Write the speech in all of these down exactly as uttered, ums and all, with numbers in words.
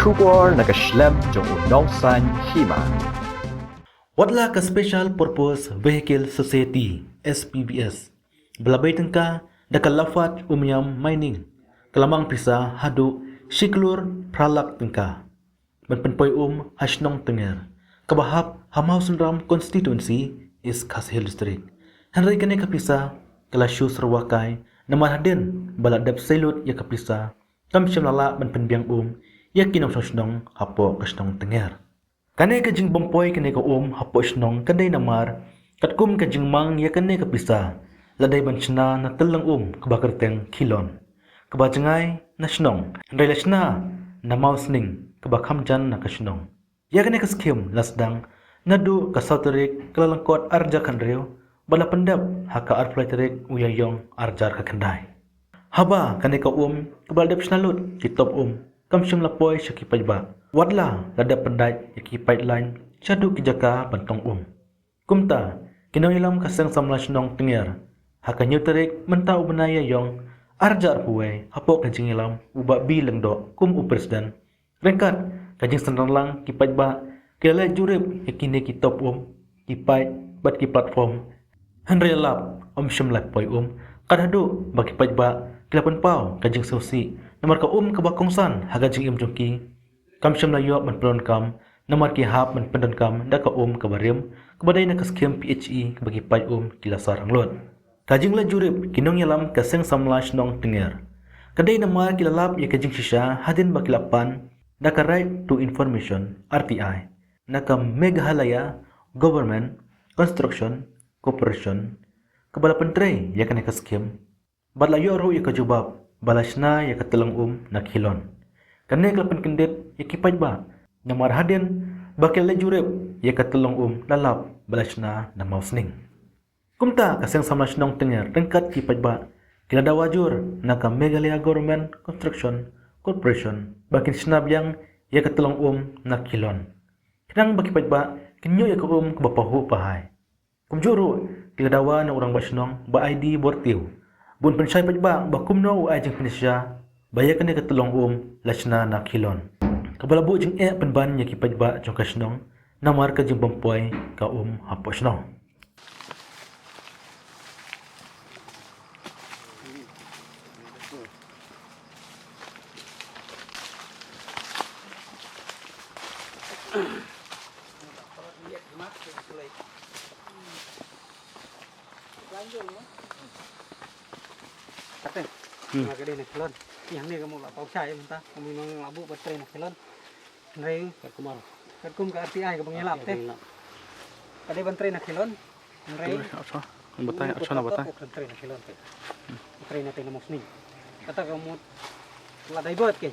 Khubor na ka shlem jong u nongsan hima. Watla ka Special Purpose Vehicle Society, S P V S, ba la bei tyngka da ka Lafat Umiam Mining, ka la mang pisa haduh shi klur phra lak tyngka ban pynpoi um ha shnong Tnger, kaba hap ha Mawsynram Constituency, East Khasi Hills District. Hynrei kane ka pisa ka la shu syrwa kai, namar hadien ba la dep seilut ïa ka pisa, kam shym la lah ban pynbiang um ïa ki nongshong shnong hapoh ka shnong Tnger. Kane ka jingbym poi kane ka um hapoh shnong ka dei namar, katkum ka jingmang ïa kane ka pisa, la dei ban shna na tylli um kaba kyrteng Khilon, kaba jngai na shnong, hynrei la shna na Mawsning, kaba kham jan na ka shnong. Ïa kane ka skhim la sdang naduh ka saw tarik Kyllalyngkot ar hajar khathynriew, bad la pyndep ha ka arphew lai tarik u Ïaïong ar hajar khatkhyndai. Haba kane ka um kaba la dep shna lut ki top um kam shym la poi sha ki paidbah, watla la dep pyndait ïa ki pipeline shaduh ki jaka ban tong um. Kumta, ki nongïalam ka Seng Samla Shnong Tnger, ha ka hynñiew tarik mynta u bnai Ïaïong ar hajar arphew wei, hapoh ka jingïalam u Bah B. Lyngdoh kum u President, ryngkat ka jingsynran lang ki paidbah, ki la leit jurip ïa kine ki top um, ki pipe bad ki platform. Hynrei la lap, ym shym la poi um, kat haduh ba ki paidbah ki la pynpaw ka jingsngewsih namar ka um kaba kongsan ha ka jingim jong ki, kam shym la ïoh ban pyndonkam, namar ki hap ban pyndonkam da ka um kaba rim, kaba dei na ka skhim P H E kaba ki paid um ki la sah ranglut. Ka jingleit jurip ki nongïalam ka Seng Samla Shnong Tnger, ka dei namar ki la lap ïa ka jingshisha hadien ba ki la pan da ka Right to Information, R T I, na ka Meghalaya Government Construction Corporation, kaba la pyntrei ïa kane ka skhim, bad la ïoh ruh ïa ka jubab ba la shna ïa ka tyllong um na Khilon. Kane ka la pynkyndit ïa ki paidbah, namar hadien ba ki la leit jurip ïa ka tyllong um, la lap ba la shna na Mawsning. Kumta ka Seng Samla Shnong Tnger ryngkat ki paidbah ki la dawa jur na ka Meghalaya Government Construction Corporation ba kin shna biang ïa ka tyllong um na Khilon, khnang ba ki paidbah kin ïoh ïa ka um kaba pahuh pahai. Kumjuh ruh ki la dawa na u Rangbah Shnong Bah I D Bortiew, ba un pynshai paidbah ba kumno u ai jingpynshisha ba ïa kane ka tyllong um la shna na Khilon, kaba la buh jingeh pynban ïa ki paidbah jong ka shnong namar ka jingbym poi ka um hapoh shnong. Kate. Hmm. Nga ka dei na Khilon. Ïa hangne ka mut la paw shai mynta. Ka mut nang la buh ban trei na Khilon. Hynrei katkum ar. Katkum ka R T I kaba ngi lap te. Ka dei ban trei na Khilon. Hynrei. Ot sha. Batai, ot sha na batai. Ban trei na Khilon te. Trei na te na Mawsning. Kata ka mut la dei bot ke.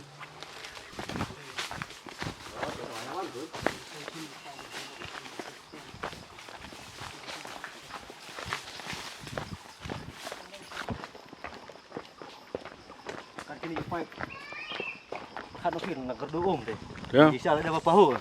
Kan kini pipe. Kan kini na gerdu um te. Ya. Bisa ada apa pahu.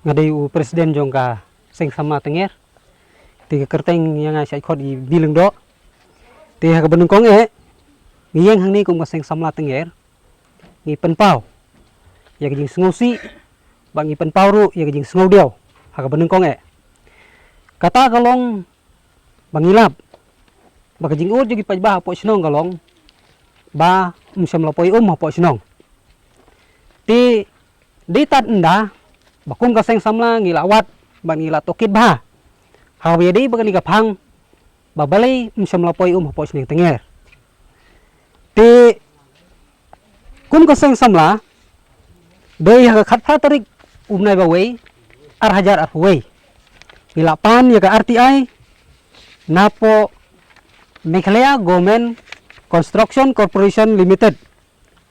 Nga dei u president jong ka Seng Samla Tnger. Te ka kyrteng ïa nga shakhot i Bilengdoh. Te ha kaba nyngkong eh, ngi ïeng hangne kum ka Seng Samla Tnger, ngi pynpaw ïa ka jingsngewsih, bad ngi pynpaw ruh ïa ka jingsngewdiaw ha kaba nyngkong eh. Kata ka long ba ngi lap ba ka jingud jong ki paidbah hapoh shnong ka long ba ym shym la poi um hapoh shnong. Te dei tad ynda ba kum ka Seng Samla ngi la wad bad ngi la tohkit bha ha kaba ïadei bad kane ka phang ba balei ym shym la poi um hapoh shnong Tnger. Te kum ka Seng Samla, dei ha ka khatphra tarik u bnai ba wei, ar hajar arphew wei, ngi la pan ïa ka R T I napoh Meghalaya Government Construction Corporation Limited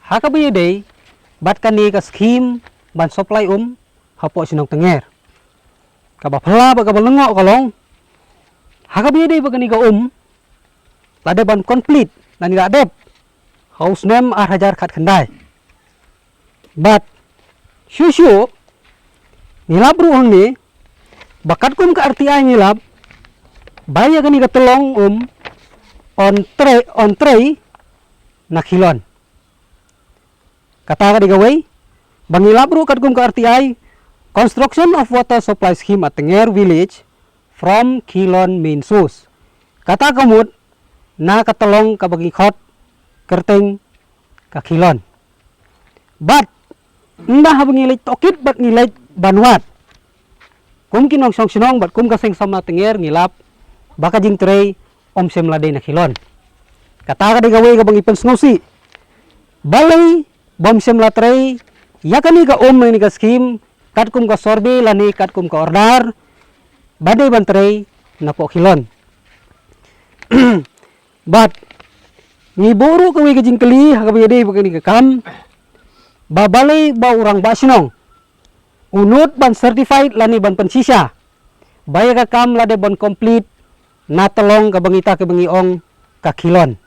Ha kaba ïadei bad kane ka skhim ban supply um hapoh shnong Tengngeiñ, kaba phylla bad kaba lyngngoh ka long, ha kaba ïadei bad kane ka um, la dep ban complete lane la dep ha u snem ar hajar khatkhyndai. Bad shuh shuh ngi lap ruh hangne ba katkum ka R T I ngi lap ba ïa kane ka tyllong um yn trei, yn trei na Khilon. Kata ka dei kawei ba ngi lap ruh katkum ka R T I, Construction of Water Supply Scheme at Tengngeiñ Village from Khilon Main Source. Kata ka mut na ka tyllong kaba ngi khot kyrteng ka Khilon. Bad ynda haba ngi leit tohkit bad ngi leit ban wad, kum ki nongshong shnong bad kum ka Seng Samla Tengngeiñ ngi lap ba ka jingtrei ym shym la dei na Khilon. Kata ka dei kawei kaba ngi pynsngewsih. Balei ba ym shym la trei ïa kane ka um, ïa kane ka skhim katkum ka survey lane katkum ka order ba dei ban trei napoh Khilon. Bad ngi buh ruh kawei ka jingkylli ha kaba ïadei bad kane ka kam, ba balei ba u rangbah shnong u nud ban certified lane ban pynshisha ba ïa ka kam la dep ban complete na tyllong kaba ngi ta kaba ngi ong ka Khilon.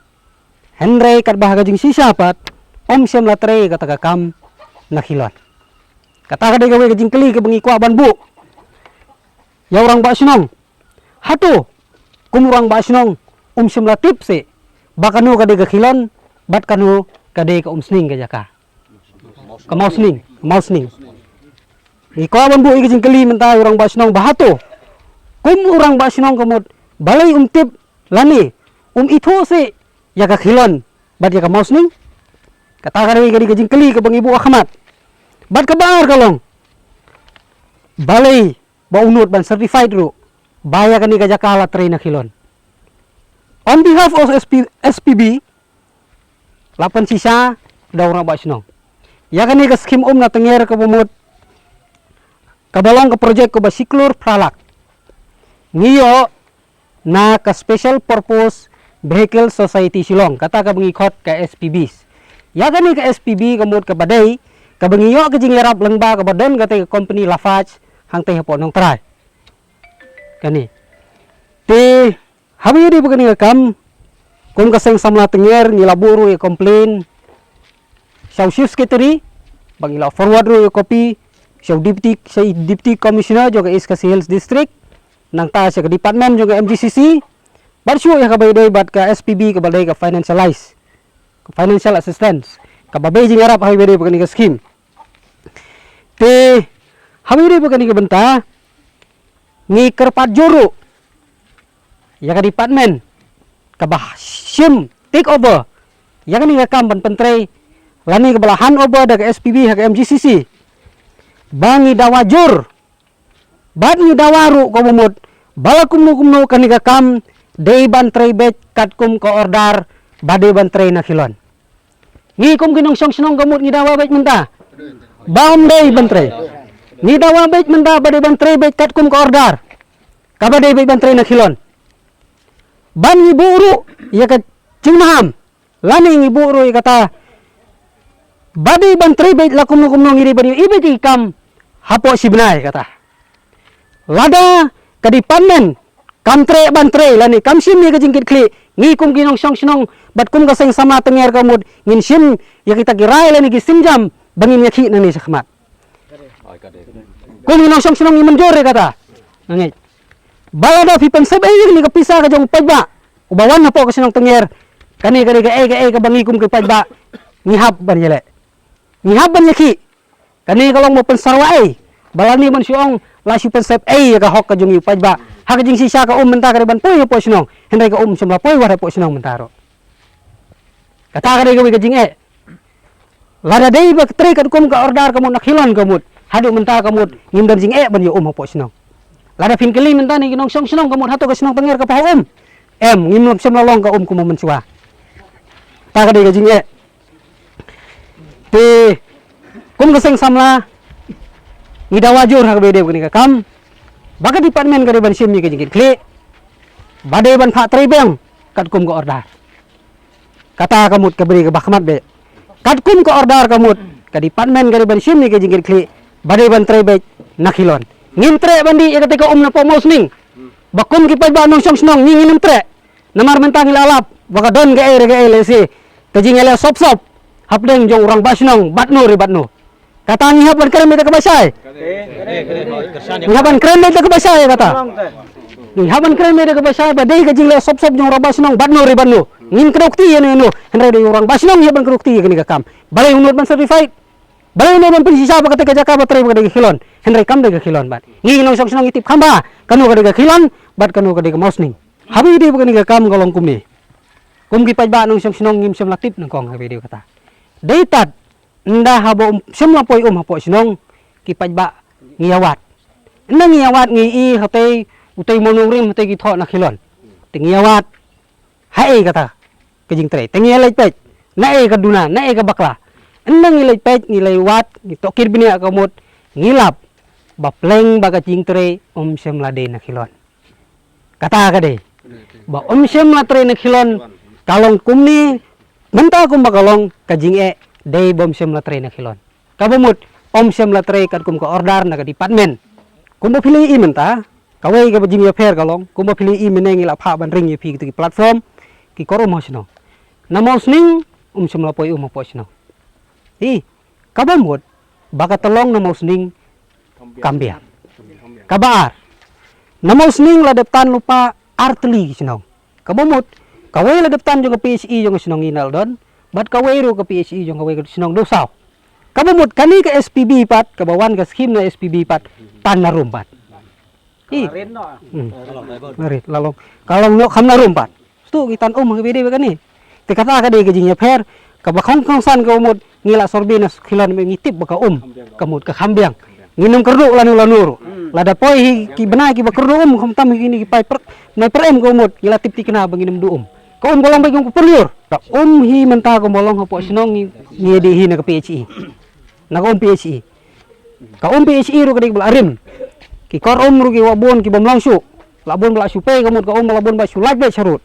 Hynrei katba ha ka jingshisha pat ym shym la trei kata ka kam na Khilon. Kata ka dei kawei ka jingkylli kaba ngi kwah ban buh ïa u rangbah shnong. Hato kum u rangbah shnong um shym la tip seh ba kano ka dei ka Khilon bad kano ka dei ka Umsning ka jaka, ka Mawsning, ka Mawsning. Ngi kwah ban buh ïa ka jingkylli mynta ïa u rangbah shnong ba hato kum u rangbah shnong ka mut balei um tip lane um ithuh seh ïa ka Khilon bad ïa ka Mawsning. Kata ka dei ka jingkylli kaba ngi buh ha khmat. Bad kaba ar ka long, balei ba u nud ban certified ruh ba ïa kane ka jaka la trei na Khilon. On behalf of S P, S P B, la pynshisha da u rangbah shnong ïa kane ka skhim um na Tengngeiñ kaba mut kaba long ka project kaba shi klur phra lak. Ngi ïoh na ka Special Purpose Vehicle Society Shillong, kata kaba ngi khot ka S P Vs. Ïa kane ka S P V ka mut kaba dei kaba ngi ïoh ka jingïarap lyngba kaba don kata ka company Lafarge hangtei hapoh Nongtrai. Kane. Te haba ïadei bad kane ka kam, kum ka Seng Samla Tengngeiñ ngi la buh ruh ïa complain sha u Chief Secretary, ba ngi la forward ruh ïa copy sha u Deputy, sha u Deputy Commissioner jong ka East Khasi Hills District, nangta sha ka department jong ka M G C C, bad shuh ïa kaba ïadei bad ka S P V kaba dei ka financialize, ka financial assistance kaba bei jingïarap ha kaba ïadei bad kane ka skhim. Te haba ïadei bad kane ka bynta ngi kyrpad jur ruh ïa ka department kaba shim take over ïa kane ka kam ban pyntrei lane kaba la hand over da ka S P V ha ka M G C C, ba ngi dawa jur bad ngi dawa ruh kaba mut ba la kumno kumno kane ka kam dei ban trei beit katkum ka order ba dei ban trei na Khilon. Ngi kum ki nongshong shnong ka mut ngi dawa beit mynta ba ym dei ban trei. Ngi dawa beit mynta ba dei ban trei beit katkum ka order kaba dei beit ban trei na Khilon. Bad ngi buh ruh ïa ka jingmaham lane ngi buh ruh ïa kata ba dei ban trei beit la kumno kumno ngi dei ban ïoh i beit ïa ki kam hapoh shi bnai kata. Lada ka department kam treh ban trei lane kam shim ïa ka jingkitkhlieh, ngi kum ki nongshong shnong bad kum ka Seng Samla Tengngeiñ ka mut ngin shim ïa kita ki rai lane ki sienjam ba ngin ïakhih nangne shakhmat. Kum ki nongshong shnong ngi mynjur ïa kata. Nga ngeit ba lada phi pynsep ei ïa kane ka pisa ka jong u paidbah uba wan hapoh ka shnong Tengngeiñ, kane ka dei kaei kaei kaba ngi kum ki paidbah ngi hap ban ïaleh, ngi hap ban ïakhih. Kane ka long ba pynsarwa ei ba lane ban shu ong la shu pynsep ei ïa ka hok ka jong u paidbah. Ha ka jingshisha ka um mynta ka dei ban poi hapoh shnong, hynrei ka um shym la poi wat hapoh shnong mynta ruh. Kata ka dei kawei ka jingeh. Lada dei ba trei katkum ka order ka mut na Khilon ka mut, haduh mynta ka mut ngim don jingeh ban ïa um hapoh shnong. Lada phin kylli mynta ne ki nongshong shnong ka mut hato ka shnong Tengngeiñ ka paw um, em, ngim long, shym la long ka um kum mynshuwa. Ta ka dei ka jingeh. Te kum ka Seng Samla ngi dawa jur ha kaba ïadei bad kane ka kam ba ka department ka dei ban shim ïa ka jingkitkhlieh ba dei ban phah trei biang katkum ka order. Kata ka mut kaba dei kaba khmat beit. Katkum ka order ka mut, ka department ka dei ban shim ïa ka jingkitkhlieh ba dei ban trei beit na khilon. Ngim treh ban dih ïa kata ka um na poh Mawsning. Ba kum ki paidbah nongshong shnong ngi ngin ym treh. Namar mynta ngi la lap ba ka don kaei re kaei lehse ka jingïaleh sop sop hapdeng jong u rangbah shnong bad no re bad no. Kata ngi hap ban kren beit da kaba shai. Ngi hap ban kren beit da kaba shai kata. Ngi hap ban kren beit da kaba shai ba dei ka jingleh sop sop jong u rangbah shnong bad no re bad no. Ngin kdew kti ïa no ïa no. Hynrei dei u rangbah shnong ngi hap ban kdew kti ïa kane ka kam. Balei u nud ban certified? Balei u nud ban pynshisha ba kata ka jaka ba trei ba ka dei ka khilon? Hynrei kam dei ka khilon bad ngi nongshong shnong ngi tip kham bha kano ka dei ka khilon bad kano ka dei ka Mawsning. Haba ïadei bad kane ka kam ka long kumne. Kum ki paidbah nongshong shnong ngim shym la tip nyngkong haba ïadei bad kata. Dei tad ynda haba um shym la poi um hapoh shnong ki paidbah ngi ïawad. Ynda ngi ïawad ngi i hatei utei mo nongrim hatei ki thoh na khilon. Te ngi ïawad. Haei kata ka jingtrei te ngi ïaleit peit naei ka duna naei ka bakla. Ynda ngi leit peit ngi leit wad ngi tohkit bniah ka mut ngi lap ba pleng ba ka jingtrei um shym la dei na khilon. Kata ka dei ba um shym la trei na khilon ka long kumne. Mynta kumba ka long ka jingeh dei ba um shym la trei na khilon. Kaba mut um shym la trei katkum ka order na ka department. Kumba phi la ïohi mynta kawei kaba jingïapher ka long kumba phi la ïohi mynne ngi la phah ban ring ïa phi kito ki platform ki kor um ha shnong. Na Mawsning um shym la poi um hapoh shnong. Hi kaba mut ba ka tyllong na Mawsning kam biang. Kaba ar na Mawsning la dep tan lypa ar tylli ki shnong. Kaba mut kawei la dep tan jong ka P H E jong ka shnong Inaldon bad kawei ruh ka P H E jong kawei ka shnong Dewsaw. Kaba mut kane ka S P B pat kaba wan ka skim na S P B pat tan na rum pat. Hi. Hmm. Marit la long ka long noh kham na rum pat. Stu ngi tan um ha ka bede ba kane. Te kata ka dei ka jingïapher kaba khong khong san ka mut ngi la sorbe na khilon ngi tip ba ka um ka mut ka kham biang. Ngi nym kyrduh lano lano ruh. Lada poi hi ki bnai kiba kyrduh um kham tam hi kine ki pai per nai per em ka mut ngi la tip tikna ba ngi nym duh um. Ka um ka long ba ki um ka pyrliur. Ka um hi mynta ka molong hapoh shnong ngi ngi dei hi na ka P H E. Na ka um P H E. Ka um P H E ruh ka dei ba la rim. Ki kor um ruh ki wa bun ki bym long shuh. La bun ba la shu pei ka mut ka um la bun ba shu lait beit sharud.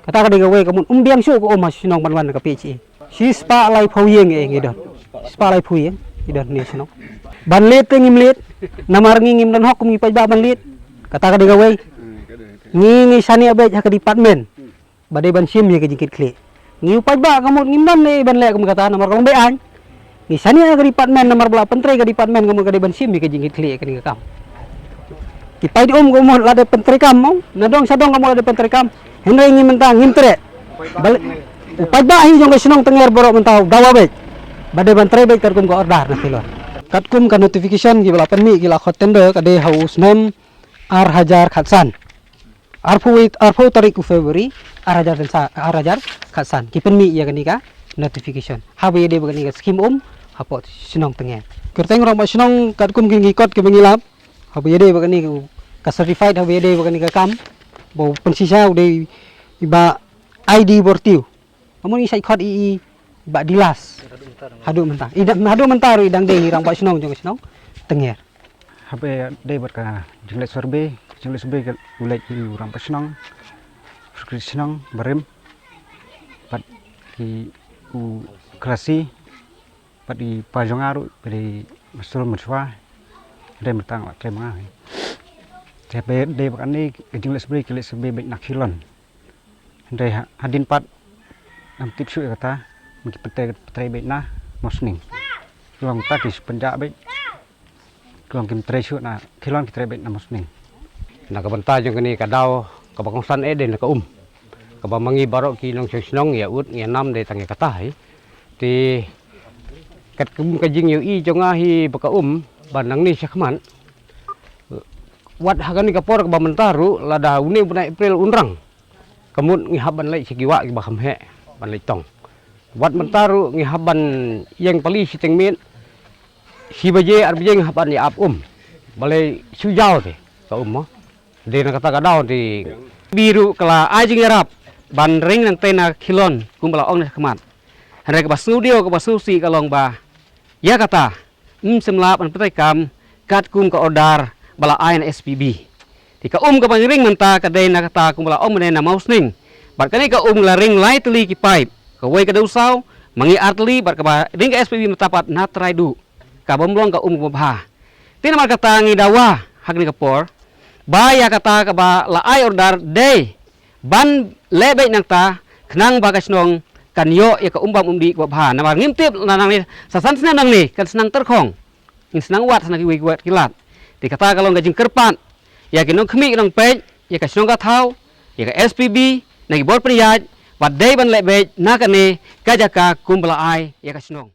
Kata ka dei kawei ka mut um biang shuh ka um ha shnong ban wan ka P H E. Shispah laiphew ïing eh ngi don. Shispah laiphew ïing ngi don ne shnong. Ban leit te ngim leit. Namar ngi ngim don hok kum ngi paidbah ban leit. Kata ka dei kawei. Ngi ngi shaniah beit ha ka department. Ba dei ban shim ïa ka jingkitkhlieh. Ngi u paidbah ka mut ngim don ne ban leh kum kata namar ka long beit aiñ. Ngi shaniah ïa ka department namar ba la pyntrei ka department ka mut ka dei ban shim ïa ka jingkitkhlieh ïa kane ka kam. Ki paid um ka mut la dei pyntrei kam mo na dong sha dong ka mut la dei pyntrei kam. Hynrei ngi mynta ngim treh. Bal u paidbah hi jong ka shnong Tnger baroh mynta u dawa beit. Ba dei ban trei beit katkum ka order na khilon. Katkum ka notification kiba la pynmih ki la khot tender ka dei ha u snem ar hajar khatsan. Arphew wei arphew tarik u February ar hajar khatsan, ar hajar khatsan ki pynmih ïa kane ka notification. Haba ïadei bad kane ka skim um hapoh shnong Tnger. Kyrteng rangbah shnong katkum kine ki kot kiba ngi lap. Haba ïadei bad kane ka certified haba ïadei bad kane ka kam. Ba u pynshisha u dei i Bah I D Bortiew. Ka mut ngi shait khot i i Bah Dilas. Haduh mynta. I da- haduh mynta ruh i dang dei hi rangbah shnong jong ka shnong Tnger. Haba dei bad ka jingleh survey, ka jingleh survey ka u leit hi u rangbah shnong, u secretary shnong barim, bad ki u Krasi, bad i pa jong nga ruh ba dei Mastur Mashwa. Dei mynta nga la trei ma nga hi. Te haba dei bad kane ka jingleh survey ka leh survey beit na khilon. Hynrei ha- hadien pat ngam tip shuh ïa kata, mynta ki pyntrei pyntrei beit na Mawsning. Long ta ki shu pynjah beit. Long kim trei shuh na khilon ki trei beit na Mawsning. Na ka bynta jong kane ka daw kaba kongsan eh dei na ka um. Kaba ma ngi baroh ki nongshong shnong ïa ud ïa nam dei tang ïa kata hi. Te katkum ka jingïohi jong nga hi ba ka um ba nangne shakhmat. Wat ha kane ka por kaba mynta ruh lada une u bnai April un rang. Ka mut ngi hap ban leit sha ki wah kiba kham heh ban leit tong. Wat mynta ruh ngi hap ban ïeng pali shiteng miet. Shi baje ar baje ngi hap ban ïa ap um. Balei shu jaw te ka um mo. Dei na kata ka daw te bi ruh ka la ai jingïarap ban ring nangta na khilon kumba la ong na khmat. Hynrei kaba sngewdiaw kaba sngewsih ka long ba ïa kata ym shym lah ban pyntrei kam katkum ka order ba la ai na S P B. Te ka um kaba ngi ring mynta ka dei na kata kumba la ong mynne na Mawsning. Bad kane ka um la ring lai tylli ki paip, kawei ka Dewsaw, Ma ngi artylli bad kaba ring ka S P B mynta pat na trai duh, kaba ym long ka um kaba bha. Te namar kata ngi dawa ha kane ka por ba ïa kata kaba la ai order dei ban leh beit nangta, khnang ba ka shnong kan ïoh ïa ka um bam um dih kaba bha. Namar ngim tip na nangne, sa san snem nangne kan sdang tyrkhong, ngin sdang wad sa na kiwei kiwei ki lad. Te kata ka long ka jingkyrpad ïa ki nongkhmih ki nongpeit, ïa ka shnong ka thaw, ïa ka S P B, na ki bor pynïaid, ba dei ban leh beit na kane ka jaka kumba la ai ïa ka shnong.